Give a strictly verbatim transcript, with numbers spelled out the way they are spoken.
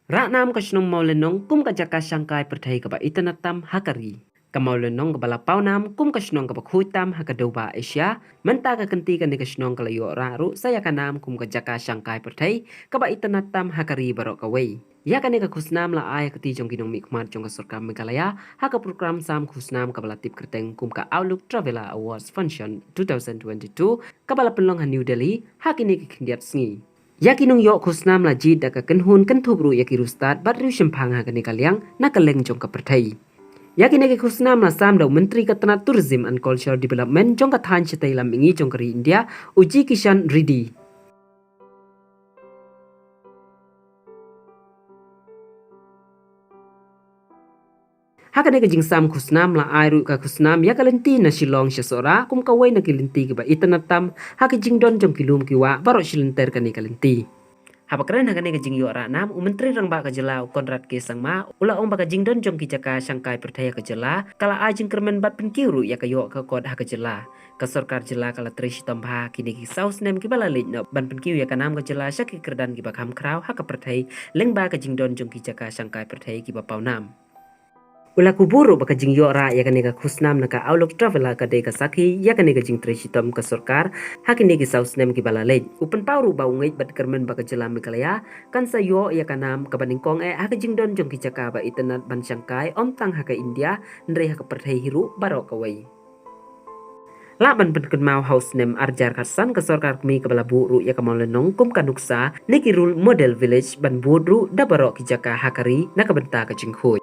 Rah nam ka shnong Mawlynnong kum ka jaka shangkai pyrthei kaba itynnad tam ha ka ri. Ka Mawlynnong kaba la paw nam kum ka shnong kaba khuid tam ha ka dewbah Asia, mynta ka kynti kane ka shnong ka la ïoh rah ruh sa ïa ka nam kum ka jaka shangkai pyrthei kaba itynnad tam ha ka ri baroh kawei. Ïa kane ka khusnam la ai ha ka kti jong ki nongmihkhmat jong ka sorkar Meghalaya ha ka program sam khusnam kaba la tip kyrteng kum ka Outlook Traveller Awards Function two thousand twenty-two, kaba la pynlong ha New Delhi ha kine ki khyndiat sngi. Ïa ki nongïoh khusnam la jied da ka kynhun kynthup ruh ïa ki riewstad bad riewshemphang ha kane ka liang na ka liang jong ka pyrthei. Ïa kine ki khusnam la sam da u Myntri ka tnat Tourism and Culture Development jong ka thaiñ shatei lam mihngi jong ka ri India, u G Kishan Reddy. Ha kane ka jingsam khusnam la ai ruh ka khusnam ïa ka lynti na Shillong sha Sohra kum kawei na ki lynti kiba itynnad tam ha ki jingdon jong ki lum ki wah baroh shilynter kane ka lynti. Haba kren ha kane ka jingïoh rah nam, u Myntri Rangbah ka jylla u Conrad K Sangma u la ong ba ka jingdon jong ki jaka shangkai pyrthei ha ka jylla ka la ai jingkyrmen bad pynkiew ruh ïa ka ïoh ka kot ha ka jylla. Ka sorkar jylla ka la trei shitom bha ha kine ki saw snem kiba la leit noh ban pynkiew ïa ka nam ka jylla sha ki kyrdan kiba kham khraw ha ka pyrthei lyngba ka jingdon jong ki jaka shangkai pyrthei kiba paw nam. U la kubur ruh ba ka jingïoh rah ïa kane ka khusnam na ka Outlook Traveller ka dei ka sakhi ïa kane ka jingtrei shitom ka sorkar ha kine ki saw snem kiba la leit. U pynpaw ruh ba u ngeit bad kyrmen ba ka jylla Meghalaya kan sa ïoh ïa ka nam kaba nyngkong eh ha ka jingdon jong ki jaka ba itynnad ban shangkai ym tang ha ka India hynrei ha ka pyrthei hi ruh baroh kawei. Lah ban pynkynmaw, ha u snem ar hajar khatsan ka sorkar kmie kaba la buh ruh ïa ka Mawlynnong kum ka nuksa ne ki Role Model Village ban bud ruh da baroh ki jaka ha ka ri na ka bynta ka jingkhuid.